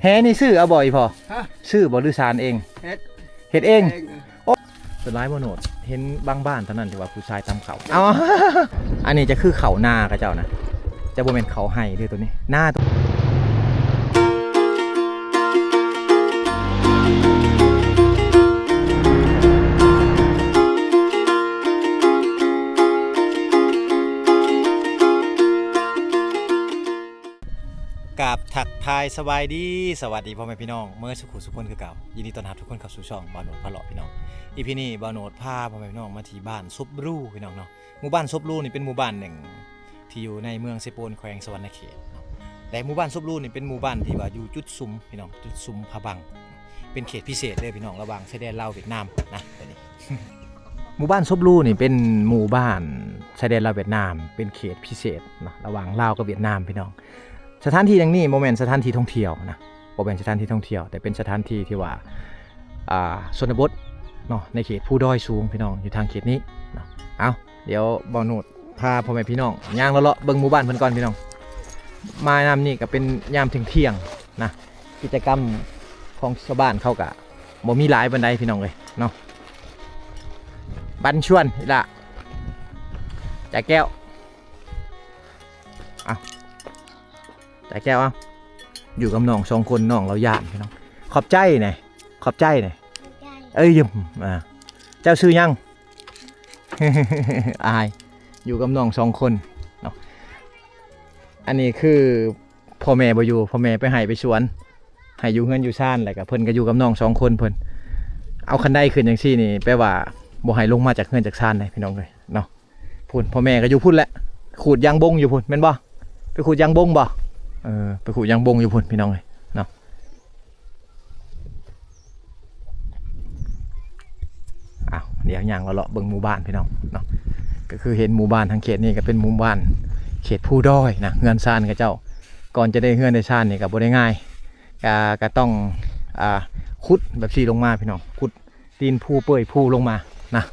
ແຮ່ນີ້ຊື້ເອົາບໍ່ອີ່ພໍ່? ຮະ? ຊື້ບໍ່ ຫຼືສານເອງ? ເຮັດ ເຮັດເອງ? ເອງ. ໂອ້ ສ່ວນຫຼາຍບໍ່ໂນດ ເຫັນບາງບ້ານເທົ່ານັ້ນທີ່ວ່າຜູ້ຊາຍຕຳເຂົ້າ. ເອົາ ອັນນີ້ຈະຄືເຂົ້ານາເຂົາເຈົ້ານະ ຈະບໍ່ແມ່ນເຂົ້າໄຮ່ເດ້ໂຕນີ້ ນາໂຕ ກາບທັກທາຍສະບາຍດີ ສະຫວັດດີພໍ່ແມ່ພີ່ນ້ອງເໝິດສູ່ຜູ້ສູ່ຄົນຄືເກົ່າ. ຍິນດີຕ້ອນຮັບທຸກຄົນເຂົ້າສູ່ຊ່ອງບ່າວໂນດພາເລາະພີ່ນ້ອງ. ອີພີນີ້ບ່າວໂນດພາພໍ່ແມ່ພີ່ນ້ອງມາທີ່ບ້ານສົບຫຼູພີ່ນ້ອງເນາະ. ໝູ່ບ້ານສົບຫຼູນີ້ເປັນໝູ່ບ້ານໜຶ່ງທີ່ຢູ່ໃນເມືອງເຊໂປນ ແຂວງສະຫວັນນະເຂດເນາະ. ແຕ່ໝູ່ບ້ານສົບຫຼູນີ້ເປັນໝູ່ບ້ານທີ່ວ່າຢູ່ຈຸດຊຸມພີ່ນ້ອງ ຈຸດຊຸມພະບັງ ເປັນເຂດພິເສດເດີພີ່ນ້ອງ ລະຫວ່າງຊາຍແດນລາວຫວຽດນາມນະ. ໝູ່ບ້ານສົບຫຼູນີ້ເປັນໝູ່ບ້ານຊາຍແດນລາວຫວຽດນາມ ເປັນເຂດພິເສດເນາະ ລະຫວ່າງລາວກັບຫວຽດນາມພີ່ນ້ອງ. ສະຖານທີ່ແຫ່ງນີ້ບໍ່ແມ່ນສະຖານທີ່ທ່ອງທ່ຽວນະ ບໍ່ແມ່ນສະຖານທີ່ທ່ອງທ່ຽວ ແຕ່ເປັນສະຖານທີ່ທີ່ວ່າ ອ່າ ຊົນນະບົດເນາະ ໃນເຂດພູດອຍສູງພີ່ນ້ອງ ຢູ່ທາງເຂດນີ້ເນາະ. ເອົາ ດຽວບ່າວໂນດພາພໍ່ແມ່ພີ່ນ້ອງຍ່າງເລາະໆເບິ່ງໝູ່ບ້ານເພິ່ນກ່ອນພີ່ນ້ອງ. ມາຍາມນີ້ກໍເປັນຍາມທ່ຽງໆນະ ກິດຈະກຳຂອງຊາວບ້ານເຂົາກໍບໍ່ມີຫຼາຍປານໃດພີ່ນ້ອງເອີຍເນາະ. ບັນຊວນ ອີ່ຫຼ້າ ຈາແກ້ວ ເອົາ ຈາແກ້ວ ເອົາ ຢູ່ກັບນ້ອງສອງຄົນ ນ້ອງລາວຢ້ານພີ່ນ້ອງ. ຂອບໃຈແດ່ ຂອບໃຈແດ່. ເອີຍ ອ່າ ເຈົ້າຊື່ຫຍັງ? ອາຍ ຢູ່ກັບນ້ອງສອງຄົນເນາະ. ອັນນີ້ຄືພໍ່ແມ່ບໍ່ຢູ່ ພໍ່ແມ່ໄປໄຮ່ໄປສວນ ໃຫ້ຢູ່ເຮືອນຢູ່ຊານ ແລ້ວກໍເພິ່ນກໍຢູ່ກັບນ້ອງສອງຄົນເພິ່ນ. ເອົາ ຄັນໄດຂຶ້ນຈັ່ງຊີ້ນີ້ ແປວ່າບໍ່ໃຫ້ລົງມາຈາກເຮືອນຈາກຊານເດ້ພີ່ນ້ອງເອີຍເນາະ. ພຸ້ນ ພໍ່ແມ່ກໍຢູ່ພຸ້ນແຫຼະ ຂູດຢາງບົງຢູ່ພຸ້ນແມ່ນບໍ່? ໄປຂູດຢາງບົງບໍ່? ເອີ ໄປຂູດຢາງບົງຢູ່ພຸ້ນພີ່ນ້ອງເອີຍເນາະ. ອ້າວ ດຽວຍ່າງເລາະໆເບິ່ງໝູ່ບ້ານພີ່ນ້ອງເນາະ. ກໍຄືເຫັນໝູ່ບ້ານທາງເຂດນີ້ກໍເປັນໝູ່ບ້ານເຂດພູດອຍນະ ເຮືອນຊານເຂົາເຈົ້າ ກ່ອນຈະໄດ້ເຮືອນໄດ້ຊານນີ້ກໍບໍ່ໄດ້ງ່າຍ ກະ ກະຕ້ອງ ອ່າ ຂຸດແບບຊີ້ລົງມາພີ່ນ້ອງ ຂຸດຕີນພູເປີຍພູລົງມານະ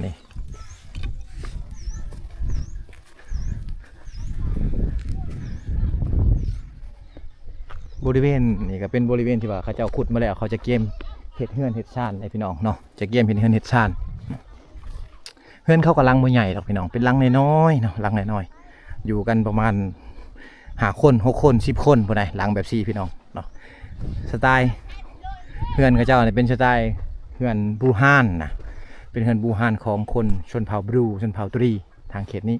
ນີ້. ບໍລິເວນນີ້ກໍເປັນບໍລິເວນທີ່ວ່າເຂົາເຈົ້າຂຸດມາແລ້ວ ເຂົາຈະກຽມເຮັດເຮືອນເຮັດຊານໃຫ້ພີ່ນ້ອງເນາະ ຈະກຽມເຮັດເຮືອນເຮັດຊານ. ເຮືອນເຂົາກໍຫຼັງບໍ່ໃຫຍ່ດອກພີ່ນ້ອງ ເປັນຫຼັງນ້ອຍໆເນາະ ຫຼັງນ້ອຍໆ ຢູ່ກັນປະມານຫ້າຄົນ ຫົກຄົນ ສິບຄົນພຸ້ນໃດ ຫຼັງແບບຊີ້ພີ່ນ້ອງເນາະ. ສະໄຕເຮືອນເຂົາເຈົ້ານີ້ເປັນສະໄຕເຮືອນບູຮານນະ ເປັນເຮືອນບູຮານຂອງຄົນຊົນເຜົ່າບຣູ ຊົນເຜົ່າຕຣີ ທາງເຂດນີ້.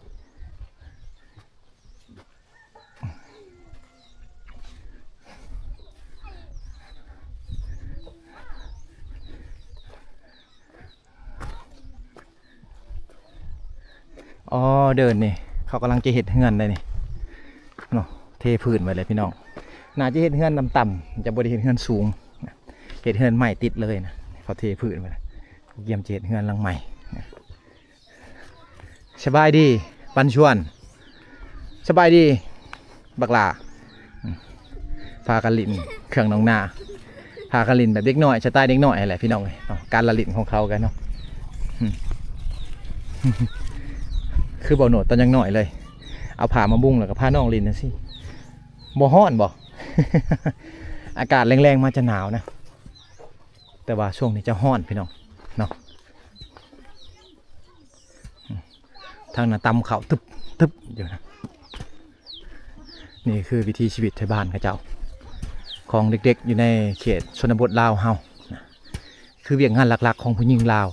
ອໍ ເດີ່ນນີ້ ເຂົາກຳລັງຈະເຮັດເຮືອນໄດ໋ນີ້ເນາະ ເທພື້ນໄວ້ແລ້ວພີ່ນ້ອງ. ໜ້າຈະເຮັດເຮືອນຕ່ຳໆ ຈະບໍ່ໄດ້ເຮັດເຮືອນສູງ ເຮັດເຮືອນໄມ້ຕິດເລີຍນະ ເຂົາເທພື້ນໄວ້ແລ້ວ ກຽມຈະເຮັດເຮືອນຫຼັງໃໝ່. ສະບາຍດີ ບັນຊວນ ສະບາຍດີ ບັກຫຼ້າ. ພາກັນຫຼິ້ນເຄື່ອງໜອງນາ ພາກັນຫຼິ້ນແບບເດັກນ້ອຍ ສະໄຕເດັກນ້ອຍຫັ້ນແຫຼະພີ່ນ້ອງເອີຍເນາະ. ການລະຫຼິ້ນຂອງເຂົາກັນເນາະ ຄືເບົາໂນດຕອນຍັງນ້ອຍເລີຍ ເອົາຜ້າມາມຸງ ແລ້ວກໍພານ້ອງຫຼິ້ນຈັ່ງຊີ້. ບໍ່ຮ້ອນບໍ່? ອາກາດແລງໆມາຈະໜາວນະ ແຕ່ວ່າຊ່ວງນີ້ຈະຮ້ອນພີ່ນ້ອງເນາະ. ທາງນັ້ນຕຳເຂົ້າຕຶບໆຢູ່ນະ. ນີ້ຄືວິຖີຊີວິດໄທບ້ານເຂົາເຈົ້າ ຂອງເດັກໆຢູ່ໃນເຂດຊົນນະບົດລາວເຮົານະ. ຄືວຽກງານຫຼັກໆຂອງຜູ້ຍິງລາວ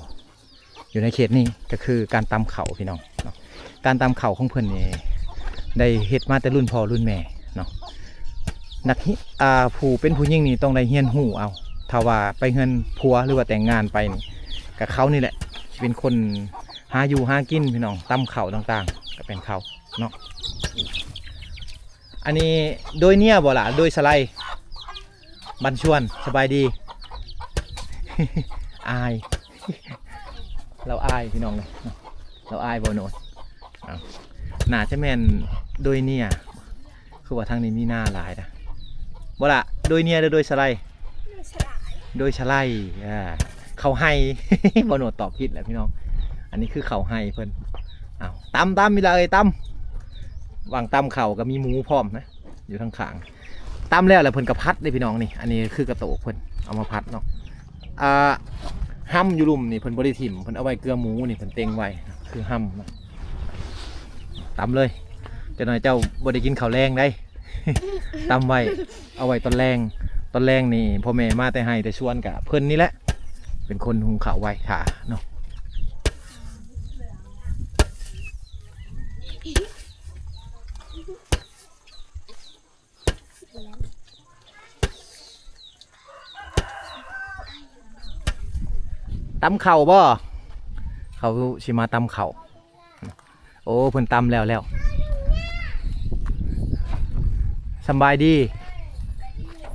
ຢູ່ໃນເຂດນີ້ ກໍຄືການຕຳເຂົ້າພີ່ນ້ອງເນາະ. ການຕຳເຂົ້າຂອງເພິ່ນນີ້ໄດ້ເຮັດມາແຕ່ລຸ້ນພໍ່ລຸ້ນແມ່ເນາະ. ນັກຮຽນ ອ່າ ຜູ້ເປັນຜູ້ຍິງນີ້ຕ້ອງໄດ້ຮຽນຮູ້ເອົາ ຖ້າວ່າໄປເຮືອນຜົວ ຫຼືວ່າແຕ່ງງານໄປນີ້ ກໍເຂົານີ້ແຫຼະຊິເປັນຄົນຫາຢູ່ຫາກິນພີ່ນ້ອງ ຕຳເຂົ້າຕ່າງໆ ກໍເປັນເຂົາເນາະ. ອັນນີ້ໂດຍເນຍບໍ່ລະ ໂດຍສະໄລ? ບັນຊວນ ສະບາຍດີ. ອາຍ ລາວອາຍພີ່ນ້ອງເອີຍ ລາວອາຍເບົາໂນດ. ເອົາ ໜ້າຈະແມ່ນໂດຍເນຍ ຄືວ່າທາງນີ້ມີນາຫຼາຍນະ. ບໍ່ລະ ໂດຍເນຍ ຫຼື ໂດຍສະໄລ? ໂດຍສະໄລ ໂດຍສະໄລ ອ່າ ເຂົ້າໄຮ່ ເບົາໂນດຕອບຜິດແຫຼະພີ່ນ້ອງ. ອັນນີ້ຄືເຂົ້າໄຮ່ເພິ່ນ. ເອົາ ຕຳ ຕຳ ອີ່ຫຼ້າເອີຍ ຕຳ. ຫວ່າງຕຳເຂົ້າກໍມີໝູພ້ອມນະ ຢູ່ທາງຂ້າງ. ຕຳແລ້ວ ແລ້ວເພິ່ນກໍຜັດເດ້ພີ່ນ້ອງນີ້. ອັນນີ້ຄືກະໂຕກເພິ່ນເອົາມາຜັດເນາະ. ອ່າ ຮຳຢູ່ລຸ່ມນີ້ເພິ່ນບໍ່ໄດ້ຖິ້ມ ເພິ່ນເອົາໄວ້ເກືອໝູນີ້ ເພິ່ນເຕັງໄວ້ ຄືຮຳ. ຕຳເລີຍ ຈັກໜ້ອຍເຈົ້າບໍ່ໄດ້ກິນເຂົ້າແລງໃດ໋. ຕຳໄວ້ ເອົາໄວ້ຕອນແລງ. ຕອນແລງນີ້ພໍ່ແມ່ມາແຕ່ໄຮ່ແຕ່ສວນ ກະເພິ່ນນີ້ແຫຼະເປັນຄົນຫຸງເຂົ້າໄວ້ຖ້າເນາະ. ຕຳເຂົ້າບໍ່? ເຂົາຊິມາຕຳເຂົ້າ. ໂອ້ ເພິ່ນຕຳແລ້ວແລ້ວ. ສຳບາຍດີ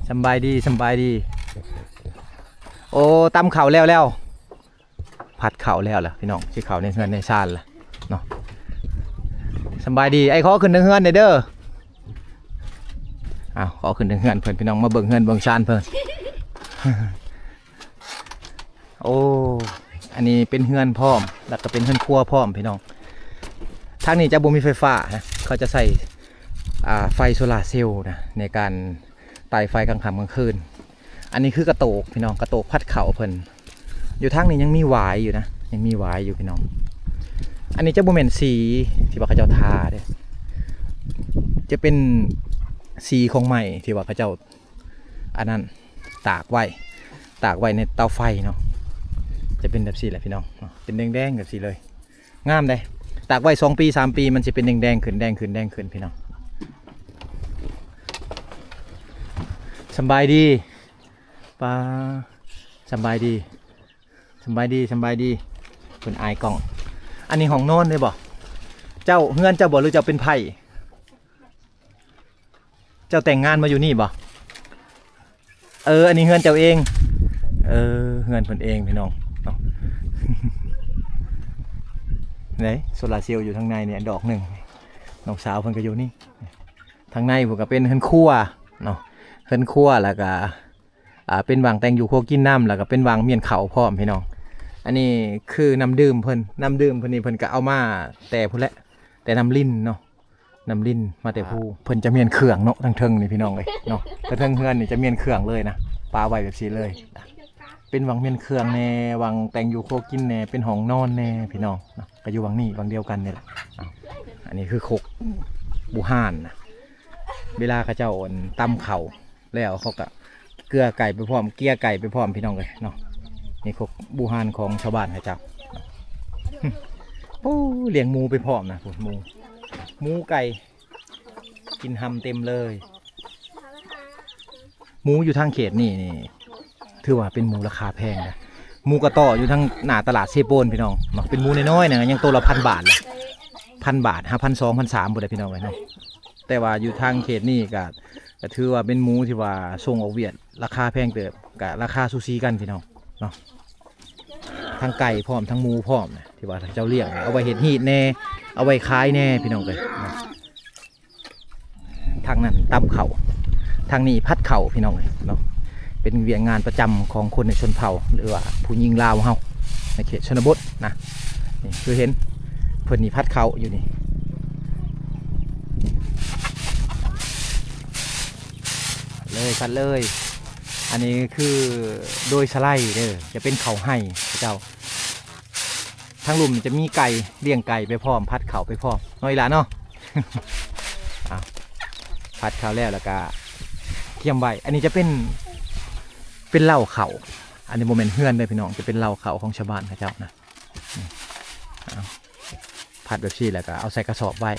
ສຳບາຍດີ ສຳບາຍດີ. ໂອ້ ຕຳເຂົ້າແລ້ວແລ້ວ. ຜັດເຂົ້າແລ້ວລະພີ່ນ້ອງ ຊິເຂົ້າໃນເຮືອນໃນຊານລະເນາະ. ສຳບາຍດີ ອ້າຍ ຂໍຂຶ້ນເທິງເຮືອນແດ່ເດີ. ອ້າວ ຂໍຂຶ້ນເທິງເຮືອນເພິ່ນພີ່ນ້ອງ ມາເບິ່ງເຮືອນເບິ່ງຊານເພິ່ນ. ໂອ້ ອັນນີ້ເປັນເຮືອນພ້ອມ ແລ້ວກໍເປັນເຮືອນຄົວພ້ອມພີ່ນ້ອງ. ທາງນີ້ຈະບໍ່ມີໄຟຟ້ານະ ເຂົາຈະໃຊ້ ອ່າ ໄຟໂຊລາເຊວນະ ໃນການຕ່າຍໄຟກາງຄ່ຳກາງຄືນ. ອັນນີ້ຄືກະໂຕກພີ່ນ້ອງ ກະໂຕກຜັດເຂົ້າເພິ່ນ. ຢູ່ທາງນີ້ຍັງມີຫວາຍຢູ່ນະ ຍັງມີຫວາຍຢູ່ພີ່ນ້ອງ. ອັນນີ້ຈະບໍ່ແມ່ນສີທີ່ວ່າເຂົາເຈົ້າທາເດ້ ຈະເປັນສີຂອງໄມ້ທີ່ວ່າເຂົາເຈົ້າ ອັນນັ້ນ ຕາກໄວ້ ຕາກໄວ້ໃນເຕົາໄຟເນາະ. ຈະເປັນແບບຊີ້ແຫຼະພີ່ນ້ອງເນາະ ເປັນແດງໆແບບຊີ້ເລີຍ. ງາມເດ້ ຕາກໄວ້ສອງປີສາມປີ ມັນຊິເປັນແດງໆຂຶ້ນ ແດງຂຶ້ນ ແດງຂຶ້ນພີ່ນ້ອງ. ສຳບາຍດີ ປ້າ ສຳບາຍດີ ສຳບາຍດີ ສຳບາຍດີ. ເພິ່ນອາຍກ້ອງ. ອັນນີ້ຫ້ອງນອນເດ້ບໍ່? ເຈົ້າ ເຮືອນເຈົ້າບໍ່ ຫຼືເຈົ້າເປັນໃຜ? ເຈົ້າແຕ່ງງານມາຢູ່ນີ້ບໍ່? ເອີ ອັນນີ້ເຮືອນເຈົ້າເອງ. ເອີ ເຮືອນເພິ່ນເອງພີ່ນ້ອງເນາະ. ເດ້ ໂຊລາເຊວຢູ່ທາງໃນນີ້ດອກໜຶ່ງ. ນ້ອງສາວເພິ່ນກໍຢູ່ນີ້. ທາງໃນພຸ້ນກໍເປັນເຮືອນຄົວເນາະ ເຮືອນຄົວ ແລ້ວກໍ ອ່າ ເປັນຫວ່າງແຕ່ງຢູ່ຄົວກິນນຳ ແລ້ວກໍເປັນຫວ່າງມ້ຽນເຂົ້າພ້ອມພີ່ນ້ອງ. ອັນນີ້ຄືນ້ຳດື່ມເພິ່ນ ນ້ຳດື່ມເພິ່ນນີ້ເພິ່ນກໍເອົາມາແຕ່ພຸ້ນແຫຼະ ແຕ່ນ້ຳລິນເນາະ ນ້ຳລິນມາແຕ່ພູ. ເພິ່ນຈະມ້ຽນເຄື່ອງເນາະ ທາງເທິງນີ້ພີ່ນ້ອງເອີຍເນາະ. ທາງເທິງເຮືອນນີ້ຈະມ້ຽນເຄື່ອງເລີຍນະ ປະໄວ້ແບບຊີ້ເລີຍ. ເປັນຫວ່າງມ້ຽນເຄື່ອງແດ່ ຫວ່າງແຕ່ງຢູ່ຄົວກິນແດ່ ເປັນຫ້ອງນອນແດ່ພີ່ນ້ອງເນາະ. ກໍຢູ່ຫວ່າງນີ້ຫວ່າງດຽວກັນນີ້ແຫຼະ. ອັນນີ້ຄືຄົກບູຮານນະ ເວລາເຂົາເຈົ້າ ອັນ ຕຳເຂົ້າ ແລ້ວເຂົາກະເກືອໄກ່ໄປພ້ອມ ເກຍໄກ່ໄປພ້ອມພີ່ນ້ອງເອີຍເນາະ. ນີ້ຄົກບູຮານຂອງຊາວບ້ານເຂົາເຈົ້າ. ໂອ້ ລ້ຽງໝູໄປພ້ອມນະ ໝູ ໝູໄກ່ ກິນຮຳເຕັມເລີຍ. ໝູຢູ່ທາງເຂດນີ້ນີ້ ຖືວ່າເປັນໝູລາຄາແພງນະ. ໝູກະຕໍ້ຢູ່ທາງໜ້າຕະຫຼາດເຊໂປນພີ່ນ້ອງເນາະ ເປັນໝູນ້ອຍໆນະ ຍັງໂຕລະພັນບາດລະ ພັນບາດ ຫາພັນສອງ ພັນສາມພຸ້ນແຫຼະພີ່ນ້ອງເອີຍເນາະ. ແຕ່ວ່າຢູ່ທາງເຂດນີ້ກະ ກະຖືວ່າເປັນໝູທີ່ວ່າສົ່ງອອກຫວຽດ ລາຄາແພງເຕີບ ກະລາຄາສູສີກັນພີ່ນ້ອງເນາະ. ທັງໄກ່ພ້ອມ ທັງໝູພ້ອມນະ ທີ່ວ່າເຂົາເຈົ້າລ້ຽງ ເອົາໄວ້ເຮັດຮີດແດ່ ເອົາໄວ້ຂາຍແດ່ພີ່ນ້ອງເອີຍເນາະ. ທາງນັ້ນຕຳເຂົ້າ ທາງນີ້ຜັດເຂົ້າພີ່ນ້ອງເອີຍເນາະ. ເປັນວຽກງານປະຈຳຂອງຄົນໃນຊົນເຜົ່າ ຫຼືວ່າຜູ້ຍິງລາວເຮົາໃນເຂດຊົນນະບົດນະ. ນີ້ຄືເຫັນເພິ່ນນີ້ຜັດເຂົ້າຢູ່ນີ້ ເລີຍ ຜັດເລີຍ. ອັນນີ້ຄືໂດຍສະໄລເດີ ຈະເປັນເຂົ້າໄຮ່ເຈົ້າ. ທາງລຸ່ມຈະມີໄກ່ ລ້ຽງໄກ່ໄປພ້ອມ ຜັດເຂົ້າໄປພ້ອມເນາະ ອີ່ຫຼ້າເນາະ. ອ່າ ຜັດເຂົ້າແລ້ວ ແລ້ວກະກຽມໄວ້. ອັນນີ້ຈະເປັນ ເປັນເລົ້າເຂົ້າ ອັນນີ້ບໍ່ແມ່ນເຮືອນເດີພີ່ນ້ອງ ຈະເປັນເລົ້າເຂົ້າຂອງຊາວບ້ານເຂົາເຈົ້ານະ. ນີ້ ອ່າ ຜັດແບບຊີ້ ແລ້ວກະເອົາໃສ່ກະສອບໄວ້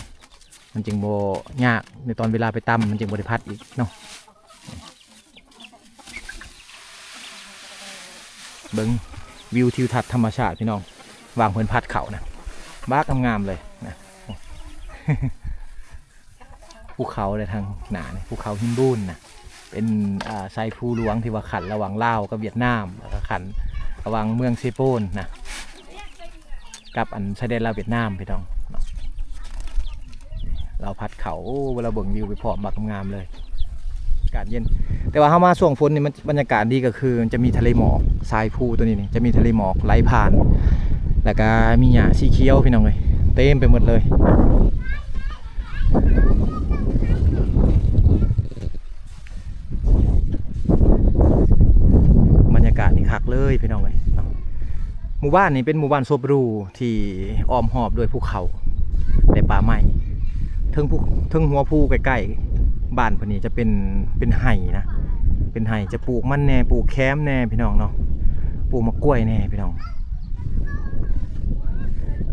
ມັນຈຶ່ງບໍ່ຍາກ ໃນຕອນເວລາໄປຕຳ ມັນຈຶ່ງບໍ່ໄດ້ຜັດອີກເນາະ. ເບິ່ງວິວທິວທັດທຳມະຊາດພີ່ນ້ອງ ຫວ່າງເພິ່ນຜັດເຂົ້ານະ ບັກງາມໆເລີຍນະ. ພູເຂົາເດ້ທາງໜ້ານີ້ ພູເຂົາຫິນບູນນະ ເປັນ ອ່າ ສາຍພູຫຼວງທີ່ວ່າຂັ້ນລະຫວ່າງລາວກັບຫວຽດນາມ ແລ້ວກໍຂັ້ນລະຫວ່າງເມືອງເຊໂປນນະ ກັບອັນຊາຍແດນລາວຫວຽດນາມພີ່ນ້ອງເນາະ. ລາວພັດເຂົ້າ ໂອ້ ເວລາເບິ່ງວິວໄປພ້ອມ ບັກງາມເລີຍ ອາກາດເຢັນ. ແຕ່ວ່າເຮົາມາຊ່ວງຝົນນີ້ ມັນ ບັນຍາກາດດີ ກໍຄືມັນຈະມີທະເລໝອກ ສາຍພູຕົວນີ້ນີ້ ຈະມີທະເລໝອກໄຫຼຜ່ານ ແລ້ວກໍມີຫຍ້າສີຂຽວພີ່ນ້ອງເອີຍ ເຕັມໄປໝົດເລີຍ. ໝູ່ບ້ານນີ້ເປັນໝູ່ບ້ານສົບຫຼູທີ່ອ້ອມຮອບດ້ວຍພູເຂົາ ແລະ ປ່າໄມ້. ເທິງພູ ເທິງຫົວພູໃກ້ໆບ້ານເພິ່ນນີ້ຈະເປັນ ເປັນໄຮ່ນະ ເປັນໄຮ່ ຈະປູກມັນແດ່ ປູກແຄມແດ່ພີ່ນ້ອງເນາະ ປູກໝາກກ້ວຍແດ່ພີ່ນ້ອງ.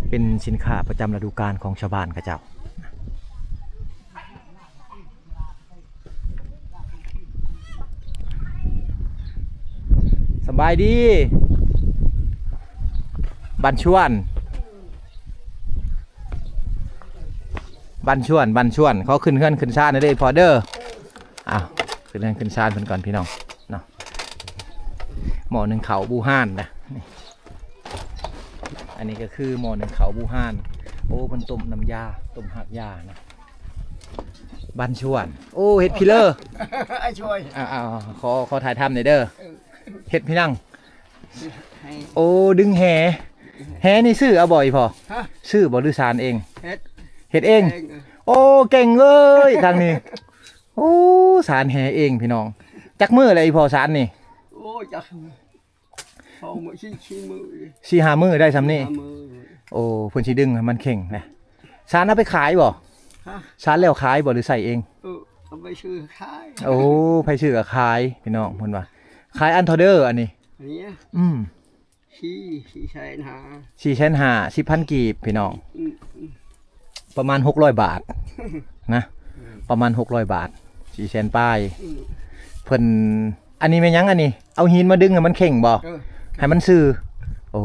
ເປັນສິນຄ້າປະຈຳລະດູການຂອງຊາວບ້ານເຂົາເຈົ້າ. ສະບາຍດີ ບັນຊວນ ບັນຊວນ ບັນຊວນ ຂໍຂຶ້ນເຮືອນຂຶ້ນຊານໜ່ອຍເດີພໍ່ເດີ. ອ້າວ ຂຶ້ນເຮືອນຂຶ້ນຊານເພິ່ນກ່ອນພີ່ນ້ອງເນາະ. ໝໍ້ໜຶ້ງເຂົ້າບູຮານນະ ນີ້ ອັນນີ້ກໍຄືໝໍ້ໜຶ້ງເຂົ້າບູຮານ. ໂອ້ ເພິ່ນຕົ້ມນ້ຳຢາ ຕົ້ມຮາກຢານະ. ບັນຊວນ ໂອ້ ເຮັດພີເລີ ອ້າຍຊ່ວຍ ອ້າວ ຂໍ ຂໍຖ່າຍທຳໜ່ອຍເດີ. ເອີ ເຮັດພີນັງ ໃຫ້ ໂອ້ ດຶງແຫ ແຫນີ້ຊື້ເອົາບໍ່ອີ່ພໍ່? ຮະ? ຊື້ບໍ່ ຫຼືສານເອງ? ເຮັດ ເຮັດເອງ ເຮັດເອງ. ເອີ ໂອ້ ເກັ່ງເອີຍທາງນີ້. ໂອ້ ສານແຫເອງພີ່ນ້ອງ. ຈັກມື້ແລ້ວອີ່ພໍ່ສານນີ້? ໂອ້ ຈັກ ສອງມື້ ສີ່ ສີ່ມື້ ສີ່ຫ້າມື້ໄດ້ຊ່ຳນີ້. ຫ້າມື້ ໂອ້ ເພິ່ນຊິດຶງໃຫ້ມັນເຄັ່ງນະ. ສານເອົາໄປຂາຍບໍ່? ຮະ? ສານແລ້ວຂາຍບໍ່ ຫຼືໃຊ້ເອງ? ເອີ ເອົາໄປຊື້ຂາຍ. ໂອ້ ໃຜຊື້ກໍຂາຍພີ່ນ້ອງ ເພິ່ນວ່າ. ຂາຍອັນເທົ່າເດີອັນນີ້? ອັນນີ້ ອືມ ສີ່ ສີ່ແສນຫ້າ ສີ່ແສນຫ້າ ສິບພັນກີບພີ່ນ້ອງ. ອືມ ອືມ ປະມານຫົກຮ້ອຍບາດນະ ປະມານຫົກຮ້ອຍບາດ ສີ່ແສນປາຍ. ອືມ ເພິ່ນ ອັນນີ້ແມ່ນຫຍັງອັນນີ້? ເອົາຫີນມາດຶງໃຫ້ມັນເຄັ່ງບໍ່? ເອີ ໃຫ້ມັນຊື່. ໂອ້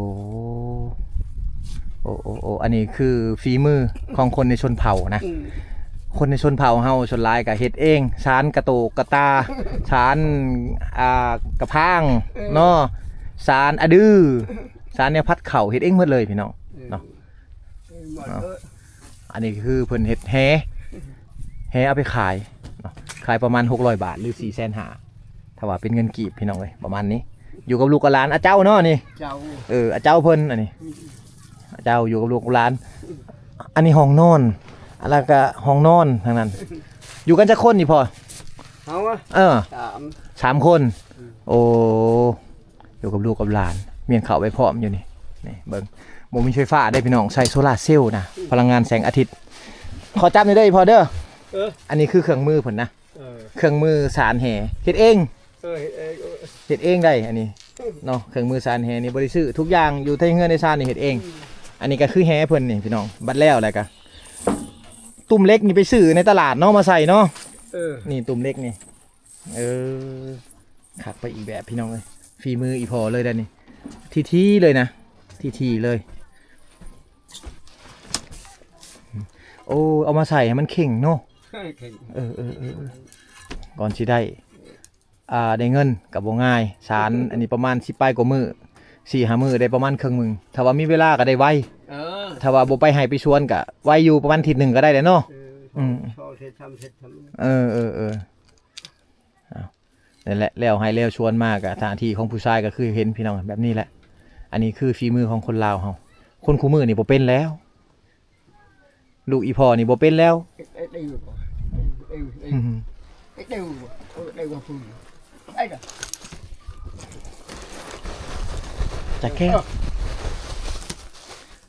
ໂອ້ ໂອ້ ໂອ້ ອັນນີ້ຄືຝີມືຂອງຄົນໃນຊົນເຜົ່ານະ. ອືມ ຄົນໃນຊົນເຜົ່າເຮົາສ່ວນຫຼາຍກໍເຮັດເອງ ສານກະໂຕກກະຕາ ສານ ອ່າ ກະພາງ ເອີ ເນາະ ສານອະດື ສານແນວພັດເຂົ້າ ເຮັດເອງໝົດເລີຍພີ່ນ້ອງ ເອີ ເນາະ. ເອີ ເອົາ ເອີ ອັນນີ້ຄືເພິ່ນເຮັດແຫ ແຫເອົາໄປຂາຍເນາະ ຂາຍປະມານຫົກຮ້ອຍບາດ ຫຼື ສີ່ແສນຫ້າ ຖ້າວ່າເປັນເງິນກີບພີ່ນ້ອງເອີຍ ປະມານນີ້. ຢູ່ກັບລູກກັບຫຼານ ອາເຈົ້າເນາະນີ້ ເຈົ້າ ເອີ ອາເຈົ້າເພິ່ນ ອັນນີ້ ອືມ ອາເຈົ້າຢູ່ກັບລູກກັບຫຼານ. ອັນນີ້ຫ້ອງນອນ ອັນນັ້ນກໍຫ້ອງນອນທາງນັ້ນ. ຢູ່ກັນຈັກຄົນນີ້ພໍ່? ເຮົາ ເອີ ສາມ ສາມຄົນ. ອືມ ໂອ້ ຢູ່ກັບລູກກັບຫຼານ ມ້ຽນເຂົ້າໄວ້ພ້ອມຢູ່ນີ້. ນີ້ເບິ່ງ ບໍ່ມີໄຟຟ້າເດ້ພີ່ນ້ອງ ໃຊ້ໂຊລາເຊວນະ ອືມ ພະລັງງານແສງອາທິດ. ຂໍຈັບໜ່ອຍເດີອີ່ພໍ່ເດີ. ເອີ ອັນນີ້ຄືເຄື່ອງມືເພິ່ນນະ ເອີ ເຄື່ອງມືສານແຫ ເຮັດເອງ. ເອີ ເຮັດເອງ ເອີ ເຮັດເອງໄດ້ອັນນີ້ ອືມ ເນາະ. ເຄື່ອງມືສານແຫນີ້ບໍ່ໄດ້ຊື້ ທຸກຢ່າງຢູ່ໃນເຮືອນໃນຊານນີ້ເຮັດເອງ. ອືມ ອັນນີ້ກໍຄືແຫເພິ່ນນີ້ພີ່ນ້ອງ. ບັດແລ້ວ ແລ້ວກໍຕຸ້ມເຫຼັກນີ້ໄປຊື້ໃນຕະຫຼາດເນາະ ມາໃສ່ເນາະ. ເອີ ນີ້ຕຸ້ມເຫຼັກນີ້ ເອີ ຄັກໄປອີກແບບພີ່ນ້ອງເອີຍ ຝີມືອີ່ພໍ່ເລີຍເດ້ນີ້ ຖີ່ໆເລີຍນະ ຖີ່ໆເລີຍ. ໂອ້ ເອົາມາໃສ່ໃຫ້ມັນເຄັ່ງເນາະ ເຄັ່ງ ເອີ ເອີ ເອີ ເອີ ກ່ອນຊິໄດ້ ອ່າ ໄດ້ເງິນກໍບໍ່ງ່າຍ ສານ ອັນນີ້ປະມານສິບປາຍກວ່າມື້ ສີ່ຫ້າມື້ໄດ້ປະມານເຄິ່ງໜຶ່ງ ຖ້າວ່າມີເວລາກໍໄດ້ໄວ. ເອີ ຖ້າວ່າບໍ່ໄປໄຮ່ໄປສວນກໍໄວຢູ່ ປະມານທິດໜຶ່ງກໍໄດ້ແຫຼະເນາະ. ເອີ ອືມ ສອງເຊັດ ສາມເຊັດ ເອີ ເອີ ເອີ ເອົາ ນັ້ນແຫຼະ ແລ້ວໄຮ່ແລ້ວສວນມາກໍ ໜ້າທີ່ຂອງຜູ້ຊາຍກໍຄືເຫັນພີ່ນ້ອງ ແບບນີ້ແຫຼະ. ອັນນີ້ຄືຝີມືຂອງຄົນລາວເຮົາ ຄົນຄູ່ມື້ນີ້ບໍ່ເປັນແລ້ວ ລູກອີ່ພໍ່ນີ້ບໍ່ເປັນແລ້ວ. ຈັກແກ້ວ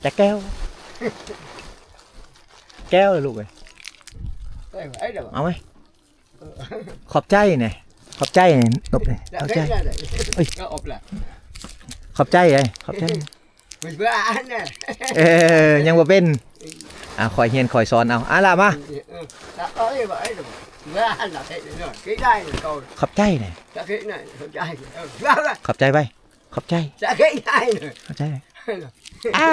ຈັກແກ້ວ ແກ້ວລູກເອີຍ ເອົາໄວ້. ຂອບໃຈແດ່ ຂອບໃຈ ນົບແດ່ ຂອບໃຈ ເອີຍ ຂອບໃຈເອີຍ ຂອບໃຈ. ເອີ ຍັງບໍ່ເປັນ ອ່າ ຄ່ອຍຮຽນຄ່ອຍສອນເອົາ ອ່າ ລະມາ ຂອບໃຈແດ່ ຂອບໃຈໄວ້ ຂອບໃຈ ຂອບໃຈ ອ່າ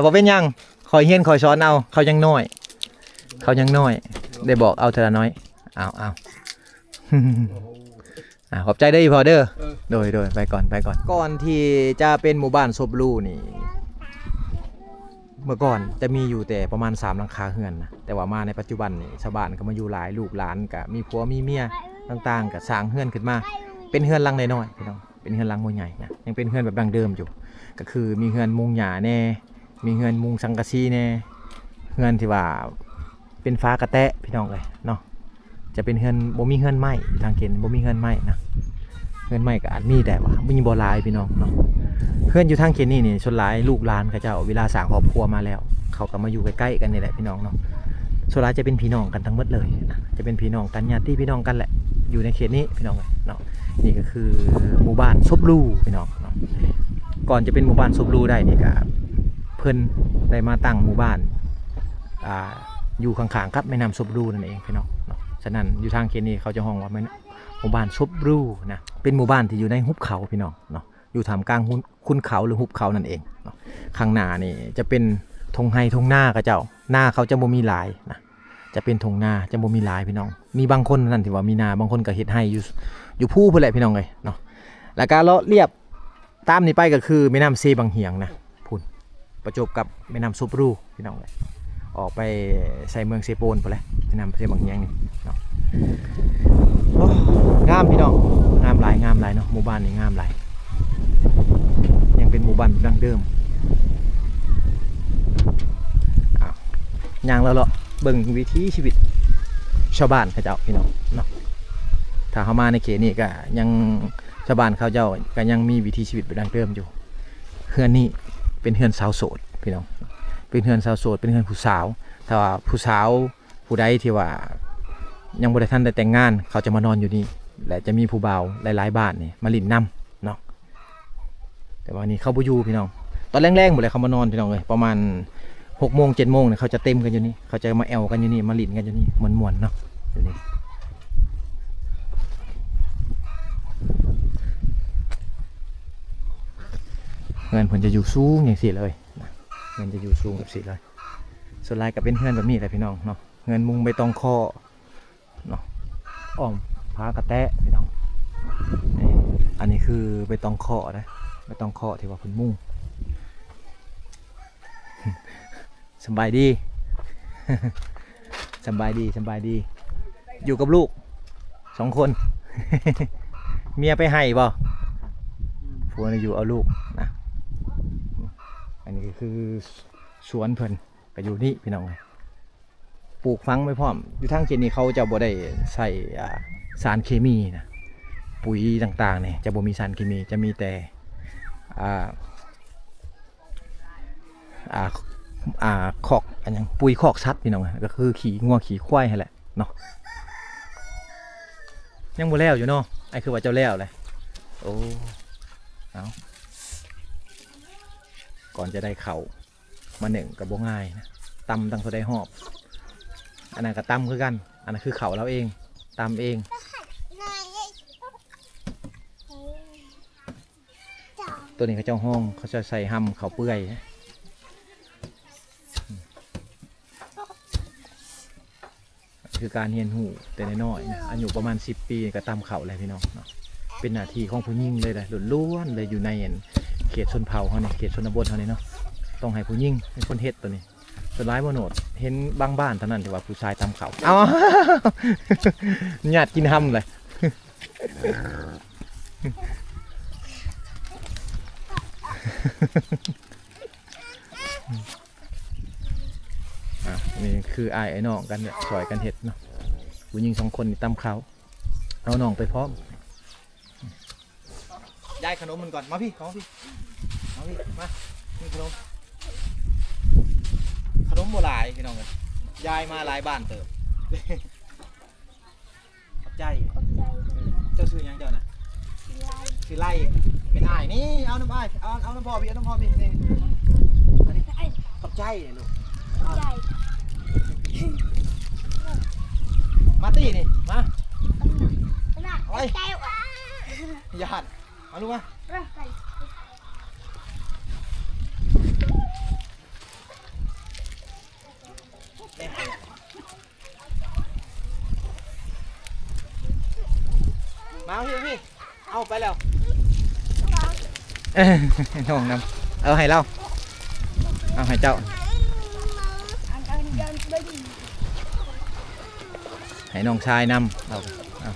ບໍ່ເປັນຫຍັງ ຄ່ອຍຮຽນຄ່ອຍສອນເອົາ ເຂົາຍັງນ້ອຍ ເຂົາຍັງນ້ອຍ ໄດ້ບອກເອົາເທື່ອລະໜ້ອຍ ເອົາ ເອົາ ອ່າ ຂອບໃຈເດີອີ່ພໍ່ເດີ ເອີ ໂດຍ ໂດຍ ໄປກ່ອນ ໄປກ່ອນ. ກ່ອນທີ່ຈະເປັນໝູ່ບ້ານສົບຫຼູນີ້ ເມື່ອກ່ອນຈະມີຢູ່ແຕ່ປະມານສາມຫຼັງຄາເຮືອນນະ ແຕ່ວ່າມາໃນປັດຈຸບັນນີ້ ຊາວບ້ານກໍມາຢູ່ຫຼາຍ ລູກຫຼານກໍມີຜົວມີເມຍຕ່າງໆ ກໍສ້າງເຮືອນຂຶ້ນມາ ເປັນເຮືອນຫຼັງນ້ອຍໆ ພີ່ນ້ອງ ເປັນເຮືອນຫຼັງບໍ່ໃຫຍ່ນະ ຍັງເປັນເຮືອນແບບດັ້ງເດີມຢູ່ ກໍຄືມີເຮືອນມຸງຫຍ້າແດ່ ມີເຮືອນມຸງສັງກະສີແດ່ ເຮືອນທີ່ວ່າເປັນຝາກະແຕະ ພີ່ນ້ອງເອີຍເນາະ ຈະເປັນເຮືອນ ບໍ່ມີເຮືອນໄມ້ ທາງເກນບໍ່ມີເຮືອນໄມ້ນະ. ເຮືອນໃໝ່ກໍອາດມີ ແຕ່ວ່າມີບໍ່ຫຼາຍພີ່ນ້ອງເນາະ. ເຮືອນຢູ່ທາງເຂດນີ້ນີ້ ສ່ວນຫຼາຍລູກຫຼານເຂົາເຈົ້າ ເວລາສ້າງຄອບຄົວມາແລ້ວ ເຂົາກໍມາຢູ່ໃກ້ໆກັນນີ້ແຫຼະພີ່ນ້ອງເນາະ. ສ່ວນຫຼາຍຈະເປັນພີ່ນ້ອງກັນທັງໝົດເລີຍນະ ຈະເປັນພີ່ນ້ອງກັນ ຍາດຕິພີ່ນ້ອງກັນແຫຼະ ຢູ່ໃນເຂດນີ້ພີ່ນ້ອງເນາະ. ນີ້ກໍຄືໝູ່ບ້ານສົບຫຼູພີ່ນ້ອງເນາະ. ກ່ອນຈະເປັນໝູ່ບ້ານສົບຫຼູໄດ້ນີ້ກໍ ເພິ່ນໄດ້ມາຕັ້ງໝູ່ບ້ານ ອ່າ ຢູ່ຂ້າງໆກັບແມ່ນ້ຳສົບຫຼູນັ້ນເອງພີ່ນ້ອງເນາະ. ສະນັ້ນຢູ່ທາງເຂດນີ້ເຂົາຈະຮ້ອງວ່າແມ່ນ ໝູ່ບ້ານສົບຫຼູນະ ເປັນໝູ່ບ້ານທີ່ຢູ່ໃນຫຸບເຂົາພີ່ນ້ອງເນາະ ຢູ່ທ່າມກາງຫຸ ຂຸນເຂົາ ຫຼື ຫຸບເຂົານັ້ນເອງເນາະ. ຂ້າງໜ້ານີ້ຈະເປັນທົ່ງໄຮ່ທົ່ງນາເຂົາເຈົ້າ ນາເຂົາຈະບໍ່ມີຫຼາຍນະ ຈະເປັນທົ່ງນາ ຈະບໍ່ມີຫຼາຍພີ່ນ້ອງ. ມີບາງຄົນເທົ່ານັ້ນທີ່ວ່າມີນາ ບາງຄົນກໍເຮັດໄຮ່ຢູ່ ຢູ່ພູພຸ້ນແຫຼະພີ່ນ້ອງເອີຍເນາະ. ແລ້ວກໍເລາະລຽບ ຕາມນີ້ໄປກໍຄືແມ່ນ້ຳເຊບັງຫຽງນະ ພຸ້ນ ປະຈົບກັບແມ່ນ້ຳສົບຫຼູພີ່ນ້ອງເອີຍ ອອກໄປໃສ່ເມືອງເຊໂປນພຸ້ນແຫຼະ ແມ່ນ້ຳເຊບັງຫຽງນີ້ເນາະ. ໂອ້ ງາມພີ່ນ້ອງ ງາມຫຼາຍ ງາມຫຼາຍເນາະ. ໝູ່ບ້ານນີ້ງາມຫຼາຍ ຍັງເປັນໝູ່ບ້ານດັ່ງເດີມ. ອ່າ ຍ່າງເລາະໆເບິ່ງວິຖີຊີວິດຊາວບ້ານເຂົາເຈົ້າພີ່ນ້ອງເນາະ. ຖ້າເຮົາມາໃນເຂດນີ້ກໍຍັງ ຊາວບ້ານເຂົາເຈົ້າກໍຍັງມີວິຖີຊີວິດແບບດັ້ງເດີມຢູ່. ເຮືອນນີ້ເປັນເຮືອນຊາວໂສດພີ່ນ້ອງ ເປັນເຮືອນຊາວໂສດ ເປັນເຮືອນຜູ້ສາວ. ຖ້າວ່າຜູ້ສາວຜູ້ໃດທີ່ວ່າຍັງບໍ່ໄດ້ທັນໄດ້ແຕ່ງງານ ເຂົາຈະມານອນຢູ່ນີ້ ແລະ ຈະມີຜູ້ບ່າວຫຼາຍໆບ້ານນີ້ມາຫຼິ້ນນຳເນາະ. ແຕ່ວ່ານີ້ເຂົາບໍ່ຢູ່ພີ່ນ້ອງ ຕອນແລງໆພຸ້ນແຫຼະເຂົາມານອນພີ່ນ້ອງເອີຍ. ປະມານຫົກໂມງ ເຈັດໂມງນີ້ ເຂົາຈະເຕັມກັນຢູ່ນີ້ ເຂົາຈະມາແອວກັນຢູ່ນີ້ ມາຫຼິ້ນກັນຢູ່ນີ້ ມ່ວນໆເນາະ. ຢູ່ນີ້ ເຮືອນເພິ່ນຈະຢູ່ສູງຈັ່ງຊີ້ເລີຍນະ ເຮືອນຈະຢູ່ສູງແບບຊີ້ເລີຍ. ສ່ວນຫຼາຍກໍເປັນເຮືອນແບບນີ້ແຫຼະພີ່ນ້ອງເນາະ ເຮືອນມຸງໃບຕອງຄໍ້ເນາະ ອ້ອມຜາກະແຕະພີ່ນ້ອງ. ນີ້ ອັນນີ້ຄືໃບຕອງຄໍ້ນະ ໃບຕອງຄໍ້ທີ່ວ່າເພິ່ນມຸງ. ສະບາຍດີ ສະບາຍດີ ສະບາຍດີ. ຢູ່ກັບລູກສອງຄົນ ເມຍໄປໄຮ່ບໍ່? ຜົວຢູ່ເອົາລູກນະ. ອັນນີ້ກໍຄືສວນເພິ່ນ ກໍຢູ່ນີ້ພີ່ນ້ອງ ປູກຝັງໄວ້ພ້ອມ. ຢູ່ທາງເຂດນີ້ເຂົາເຈົ້າບໍ່ໄດ້ໃຊ້ ອ່າ ສານເຄມີນະ ປຸຍຕ່າງໆນີ້ຈະບໍ່ມີສານເຄມີ ຈະມີແຕ່ ອ່າ ອ່າ ອ່າ ຄອກ ອັນຫຍັງ ປຸຍຄອກສັດພີ່ນ້ອງ ກໍຄືຂີ້ງົວຂີ້ຄວາຍຫັ້ນແຫຼະເນາະ. ຍັງບໍ່ແລ້ວຢູ່ເນາະ ອ້າຍ ຄືວ່າເຈົ້າແລ້ວແຫຼະ. ໂອ້ ເອົາ ກ່ອນຈະໄດ້ເຂົ້າມາໜຶ້ງກໍບໍ່ງ່າຍນະ ຕຳຕັ້ງເທົ່າໃດຮອບ. ອັນນັ້ນກໍຕຳຄືກັນ ອັນນັ້ນຄືເຂົ້າລາວເອງ ຕຳເອງ. ຕົວນີ້ເຂົາເຈົ້າຫ້ອງ ເຂົາເຈົ້າໃສ່ຮ່ຳເຂົ້າເປື່ອຍ. ຄືການຮຽນຮູ້ແຕ່ນ້ອຍໆນະ ອາຍຸປະມານສິບປີກໍຕຳເຂົ້າແລ້ວພີ່ນ້ອງເນາະ. ເປັນໜ້າທີ່ຂອງຜູ້ຍິງເລີຍ ລ້ວນໆເລີຍ ຢູ່ໃນເຂດຊົນເຜົ່າເຮົານີ້ ເຂດຊົນນະບົດເຮົານີ້ເນາະ ຕ້ອງໃຫ້ຜູ້ຍິງເປັນຄົນເຮັດຕົວນີ້. ສ່ວນຫຼາຍບໍ່ໂນດ ເຫັນບາງບ້ານເທົ່ານັ້ນທີ່ວ່າຜູ້ຊາຍຕຳເຂົ້າ. ເອົ້າ ຍາດກິນຮຳເລີຍ. ອ່າ ນີ້ຄືອ້າຍອ້າຍນ້ອງກັນ ຊ່ອຍກັນເຮັດເນາະ. ຜູ້ຍິງສອງຄົນນີ້ຕຳເຂົ້າ ເອົານ້ອງໄປພ້ອມ. ຢາຍຂະໜົມມັນກ່ອນ ມາພີ້ ເຂົ້າມາພີ້ ມາພີ້ ມາ ມີຂະໜົມ. ຂະໜົມບໍ່ຫຼາຍພີ່ນ້ອງເອີຍ ຢາຍມາຫຼາຍບ້ານເຕີບ. ຂອບໃຈ ຂອບໃຈ. ເຈົ້າຊື່ຫຍັງເຈົ້ານະ? ຊື່ໄລ ເປັນອ້າຍນີ້ ເອົານຳອ້າຍ ເອົາ ເອົານຳພໍ່ພີ້ ເອົານຳພໍ່ພີ້ນີ້. ອັນນີ້ ຂອບໃຈລູກ ຂອບໃຈ. ມາຕີນີ້ ມາ ເອົາໄວ້ ຂອບໃຈ. ຢ້ານ ເອົາລູກມາ. ມາພີ້ ພີ້ ເອົາໄປແລ້ວ ນ້ອງນຳ ເອົາໃຫ້ລາວ ເອົາໃຫ້ເຈົ້າ ໃຫ້ນ້ອງຊາຍນຳ ເອົາ ເອົາ.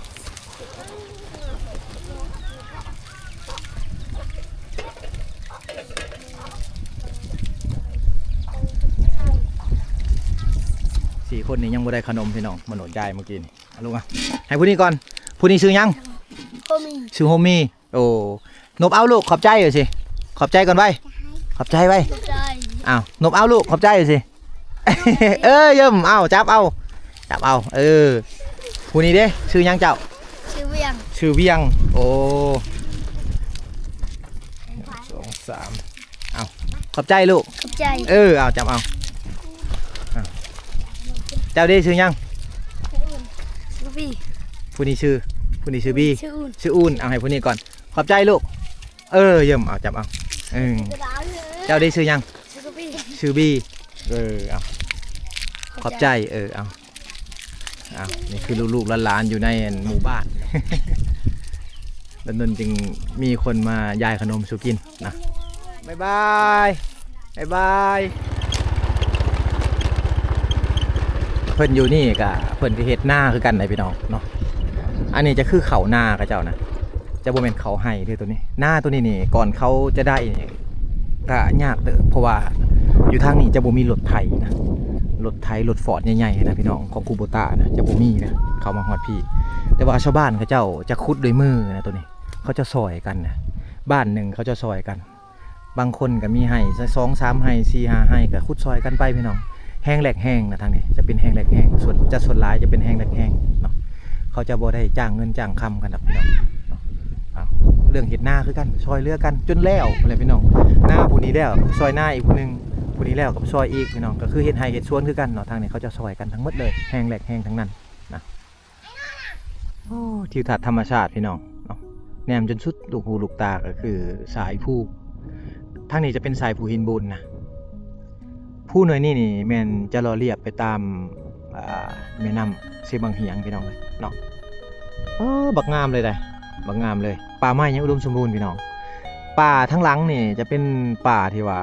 ສີ່ຄົນນີ້ຍັງບໍ່ໄດ້ຂະໜົມພີ່ນ້ອງ ມະໂນດຢາຍເມື່ອກີ້ນີ້. ເອົາລົງມາ ໃຫ້ຜູ້ນີ້ກ່ອນ ຜູ້ນີ້ຊື່ຫຍັງ? ໂຄ ຊື່ໂຮມີ. ໂອ້ ນົບເອົາລູກ ຂອບໃຈຊິ ຂອບໃຈກ່ອນໄວ ຂອບໃຈໄວ. ຂອບໃຈ. ອ້າວ ນົບເອົາລູກ ຂອບໃຈຊິ. ເອີ ຢ້ຳ ເອົາ ຈັບເອົາ ຈັບເອົາ. ເອີ ຜູ້ນີ້ເດ້ ຊື່ຫຍັງເຈົ້າ? ຊື່ວຽງ. ຊື່ວຽງ. ໂອ້ ສອງ ສາມ ເອົາ ຂອບໃຈລູກ ຂອບໃຈ. ເອີ ເອົາ ຈັບເອົາ. ເຈົ້າເດ້ ຊື່ຫຍັງ? ຊື່ບີ. ຜູ້ນີ້ຊື່ ຜູ້ນີ້ຊື່ບີ. ຊື່ອູນ. ເອົາ ໃຫ້ຜູ້ນີ້ກ່ອນ ຂອບໃຈລູກ. ເອີ ຢ້ຳ ເອົາ ຈັບເອົາ. ເອີ ເຈົ້າເດ້ ຊື່ຫຍັງ? ຊື່ບີ. ເອີ ເອົາ ຂອບໃຈ. ເອີ ເອົາ ເອົາ ນີ້ຄືລູກໆຫຼານໆຢູ່ໃນໝູ່ບ້ານ ດຳດົນຈຶ່ງມີຄົນມາຢາຍຂະໜົມສູ່ກິນນະ. ບາຍບາຍ ບາຍບາຍ. ເພິ່ນຢູ່ນີ້ກະ ເພິ່ນກະເຮັດນາຄືກັນນະພີ່ນ້ອງເນາະ. ອັນນີ້ຈະຄືເຂົ້ານາເຂົາເຈົ້ານະ ຈະບໍ່ແມ່ນເຂົ້າໄຮ່ເດີ້ໂຕນີ້. ນາໂຕນີ້ນີ້ ກ່ອນເຂົາຈະໄດ້ນີ້ ກະຍາກເຕີບ ເພາະວ່າຢູ່ທາງນີ້ຈະບໍ່ມີລົດໄຖນະ ລົດໄຖ ລົດຟອດໃຫຍ່ໆນະພີ່ນ້ອງ ຂອງຄູໂບຕານະ ຈະບໍ່ມີນະ ເຂົ້າມາຮອດພີ້. ແຕ່ວ່າຊາວບ້ານເຂົາເຈົ້າຈະຂຸດດ້ວຍມືນະ ໂຕນີ້ ເຂົາຈະຊ່ອຍກັນນະ ບ້ານໜຶ່ງເຂົາຈະຊ່ອຍກັນ. ບາງຄົນກະມີໄຮ່ສອງສາມໄຮ່ ສີ່ຫ້າໄຮ່ ກະຂຸດຊ່ອຍກັນໄປພີ່ນ້ອງ. ແຮງແລກແຮງນະ ທາງນີ້ຈະເປັນແຮງແລກແຮງ ສ່ວນ ຈະສ່ວນຫຼາຍຈະເປັນແຮງແລກແຮງເນາະ. ເຂົາຈະບໍ່ໄດ້ຈ້າງເງິນຈ້າງຄຳກັນດອກພີ່ນ້ອງເນາະ. ເລື່ອງເຮັດນາຄືກັນ ຊ່ອຍເຫຼືອກັນຈົນແລ້ວແຫຼະພີ່ນ້ອງ. ນາຜູ້ນີ້ແລ້ວກະຊ່ອຍນາອີກຜູ້ໜຶ່ງ ຜູ້ນີ້ແລ້ວກະຊ່ອຍອີກພີ່ນ້ອງ. ກະຄືເຮັດໄຮ່ເຮັດສວນຄືກັນເນາະ ທາງນີ້ເຂົາຈະຊ່ອຍກັນທັງໝົດເລີຍ ແຮງແລກແຮງທັງນັ້ນນະ. ໂອ້ ທິວທັດທຳມະຊາດພີ່ນ້ອງເນາະ ແນມຈົນສຸດລູກຫູລູກຕາກະຄືສາຍພູ. ທາງນີ້ຈະເປັນສາຍພູຫີນບູນນະ. ພູໜ່ວຍນີ້ນີ້ແມ່ນຈະຫຼໍ່ລຽບໄປຕາມ ອ່າ ແມ່ນ້ຳເຊບັງຫຽງພີ່ນ້ອງເອີຍເນາະ. ເອີ ບັກງາມເລີຍໃດ໋ ບັກງາມເລີຍ. ປ່າໄມ້ຍັງອຸດົມສົມບູນພີ່ນ້ອງ. ປ່າທາງຫຼັງນີ້ຈະເປັນປ່າທີ່ວ່າ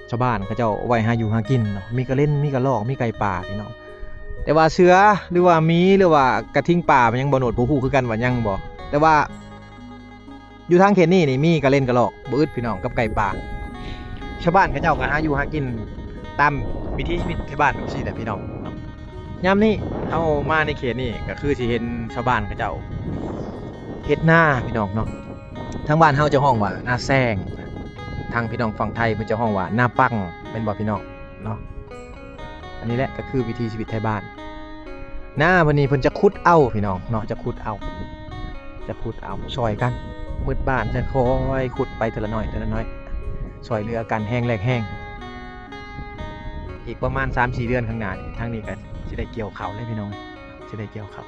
ຊາວບ້ານເຂົາເຈົ້າໄວ້ຫາຢູ່ຫາກິນເນາະ ມີກະເລັນ ມີກະລອກ ມີໄກ່ປ່າພີ່ນ້ອງ. ແຕ່ວ່າເສືອ ຫຼືວ່າໝີ ຫຼືວ່າກະທິງປ່າ ມັນຍັງບໍ່ໂນດ ບໍ່ຮູ້ຄືກັນວ່າຍັງບໍ່. ແຕ່ວ່າຢູ່ທາງເຂດນີ້ນີ້ມີກະເລັນກະລອກບໍ່ອຶດພີ່ນ້ອງ ກັບໄກ່ປ່າ. ຊາວບ້ານເຂົາເຈົ້າກະຫາຢູ່ຫາກິນຕາມວິຖີຊີວິດຊາວບ້ານຈັ່ງຊີ້ແຫຼະພີ່ນ້ອງ. ຍາມນີ້ເຮົາມາໃນເຂດນີ້ກະຄືຊິເຫັນຊາວບ້ານເຂົາເຈົ້າເຮັດນາພີ່ນ້ອງເນາະ. ທາງບ້ານເຮົາຈະຮ້ອງວ່ານາແຊງ ທາງພີ່ນ້ອງຝັ່ງໄທເພິ່ນຈະຮ້ອງວ່ານາປັງ ແມ່ນບໍ່ພີ່ນ້ອງເນາະ? ອັນນີ້ແຫຼະກະຄືວິຖີຊີວິດໄທບ້ານ. ນາເພິ່ນນີ້ເພິ່ນຈະຂຸດເອົາພີ່ນ້ອງເນາະ ຈະຂຸດເອົາ ຈະຂຸດເອົາ ຊ່ອຍກັນ ໝົດບ້ານຈະຄ່ອຍຂຸດໄປເທື່ອລະໜ້ອຍ ເທື່ອລະໜ້ອຍ ຊ່ອຍເຫຼືອກັນ ແຮງແລກແຮງ. ອີກປະມານສາມສີ່ເດືອນຂ້າງໜ້ານີ້ ທາງນີ້ກະຊິໄດ້ກ່ຽວເຂົ້າແລ້ວພີ່ນ້ອງ ຊິໄດ້ກ່ຽວເຂົ້າ.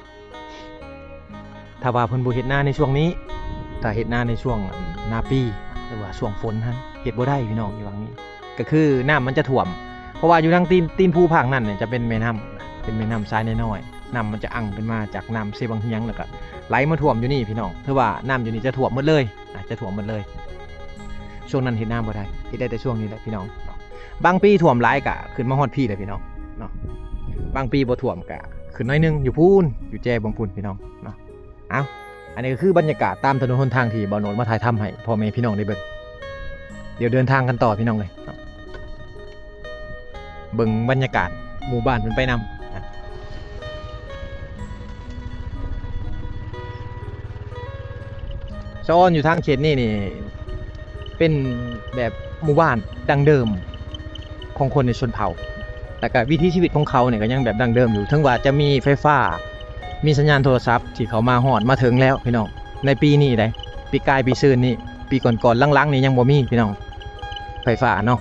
ຖ້າວ່າເພິ່ນບໍ່ເຮັດນາໃນຊ່ວງນີ້ ຖ້າເຮັດນາໃນຊ່ວງໜ້າປີ ຫຼືວ່າຊ່ວງຝົນຫັ້ນ ເຮັດບໍ່ໄດ້ພີ່ນ້ອງ ຢູ່ຫວ່າງນີ້ ກະຄືນ້ຳມັນຈະຖ້ວມ. ເພາະວ່າຢູ່ທາງຕີນ ຕີນພູພາກນັ້ນນີ້ຈະເປັນແມ່ນ້ຳ ເປັນແມ່ນ້ຳຊາຍນ້ອຍໆ ນ້ຳມັນຈະອັ່ງຂຶ້ນມາຈາກນ້ຳເຊບັງຫຽງ ແລ້ວກະໄຫຼມາຖ້ວມຢູ່ນີ້ພີ່ນ້ອງ. ຖືວ່ານ້ຳຢູ່ນີ້ຈະຖ້ວມໝົດເລີຍ ອາດຈະຖ້ວມໝົດເລີຍ. ຊ່ວງນັ້ນເຮັດນາບໍ່ໄດ້ ເຮັດໄດ້ແຕ່ຊ່ວງນີ້ແຫຼະພີ່ນ້ອງເນາະ. ບາງປີຖ້ວມຫຼາຍກະຂຶ້ນມາຮອດພີ້ແຫຼະພີ່ນ້ອງເນາະ ບາງປີບໍ່ຖ້ວມກະຂຶ້ນໜ້ອຍໜຶ່ງ ຢູ່ພຸ້ນ ຢູ່ແຈບວງພຸ້ນພີ່ນ້ອງເນາະ. ເອົ້າ ອັນນີ້ກະຄືບັນຍາກາດຕາມຖະໜົນຫົນທາງທີ່ບ່າວໂນດມາຖ່າຍທຳໃຫ້ພໍ່ແມ່ພີ່ນ້ອງໄດ້ເບິ່ງ. ດຽວເດີນທາງກັນຕໍ່ພີ່ນ້ອງເອີຍເນາະ. ເບິ່ງບັນຍາກາດໝູ່ບ້ານເພິ່ນໄປນຳ. ສະອອນຢູ່ທາງເຂດນີ້ນີ້ ເປັນແບບໝູ່ບ້ານດັ້ງເດີມຂອງຄົນໃນຊົນເຜົ່າ ແລ້ວກະວິຖີຊີວິດຂອງເຂົານີ້ກະຍັງແບບດັ້ງເດີມຢູ່ ເຖິງວ່າຈະມີໄຟຟ້າ ມີສັນຍານໂທລະສັບທີ່ເຂົ້າມາຮອດມາເຖິງແລ້ວພີ່ນ້ອງ ໃນປີນີ້ໃດ໋. ປີກາຍ ປີຊືນນີ້ ປີກ່ອນໆ ຫຼັງໆນີ້ຍັງບໍ່ມີພີ່ນ້ອງ ໄຟຟ້າເນາະ.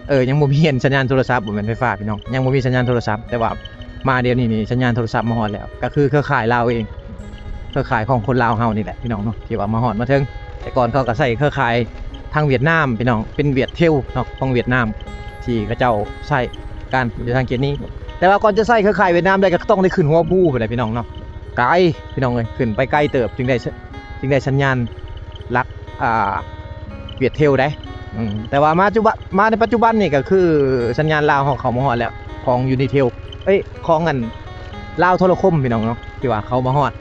ເອີ ຍັງບໍ່ມີສັນຍານໂທລະສັບ ບໍ່ແມ່ນໄຟຟ້າພີ່ນ້ອງ ຍັງບໍ່ມີສັນຍານໂທລະສັບ. ແຕ່ວ່າມາດຽວນີ້ນີ້ສັນຍານໂທລະສັບມາຮອດແລ້ວ ກະຄືເຄືອຂ່າຍລາວເອງ ເຄືອຂ່າຍຂອງຄົນລາວເຮົານີ້ແຫຼະພີ່ນ້ອງເນາະ ທີ່ວ່າມາຮອດມາເຖິງ. ແຕ່ກ່ອນເຂົາກະໃຊ້ເຄືອຂ່າຍທາງຫວຽດນາມພີ່ນ້ອງ ເປັນຫວຽດເທວເນາະ ຂອງຫວຽດນາມ ທີ່ເຂົາເຈົ້າໃຊ້ການຢູ່ທາງເຂດນີ້. ແຕ່ວ່າກ່ອນຈະໃຊ້ເຄືອຂ່າຍຫວຽດນາມໄດ້ ກະຕ້ອງໄດ້ຂຶ້ນຫົວພູພຸ້ນແຫຼະພີ່ນ້ອງເນາະ ໄກພີ່ນ້ອງເອີຍ ຂຶ້ນໄປໄກເຕີບ ຈຶ່ງໄດ້ ຈຶ່ງໄດ້ສັນຍານຫຼັກ ອ່າ ຫວຽດເທວໃດ໋. ອືມ ແຕ່ວ່າມາຈຸບັນ ມາໃນປັດຈຸບັນນີ້ກະຄືສັນຍານລາວເຮົາເຂົ້າມາຮອດແລ້ວ ຂອງຢູນີເທວ ເອີຍ ຂອງອັນລາວໂທລະຄົມພີ່ນ້ອງເນາະ ທີ່ວ່າເຂົ້າມາຮອດ.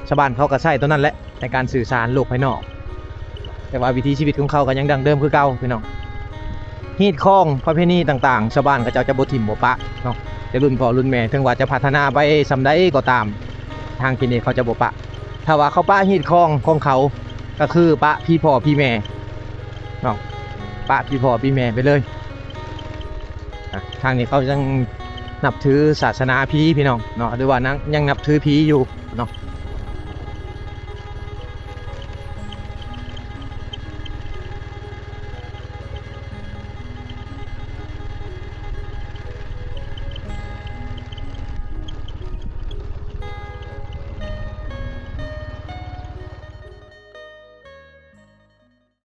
ຊາວບ້ານເຂົາກະໃຊ້ໂຕນັ້ນແຫຼະໃນການສື່ສານໂລກພາຍນອກ ແຕ່ວ່າວິຖີຊີວິດຂອງເຂົາກະຍັງດັ້ງເດີມຄືເກົ່າພີ່ນ້ອງ. ຮີດຄອງປະເພນີຕ່າງໆ ຊາວບ້ານເຂົາເຈົ້າຈະບໍ່ຖິ້ມບໍ່ປະເນາະ ແຕ່ລຸ້ນພໍ່ລຸ້ນແມ່ ເຖິງວ່າຈະພັດທະນາໄປສ່ຳໃດກໍຕາມ ທາງທີ່ນີ້ເຂົາຈະບໍ່ປະ. ຖ້າວ່າເຂົາປະຮີດຄອງຂອງເຂົາ ກໍຄືປະຜີພໍ່ຜີແມ່ເນາະ ປະຜີພໍ່ຜີແມ່ໄປເລີຍ. ອ່ະ ທາງນີ້ເຂົາຍັງນັບຖືສາສະໜາຜີ ພີ່ນ້ອງເນາະ ຫຼືວ່າຍັງ ຍັງນັບຖືຜີຢູ່ເນາະ.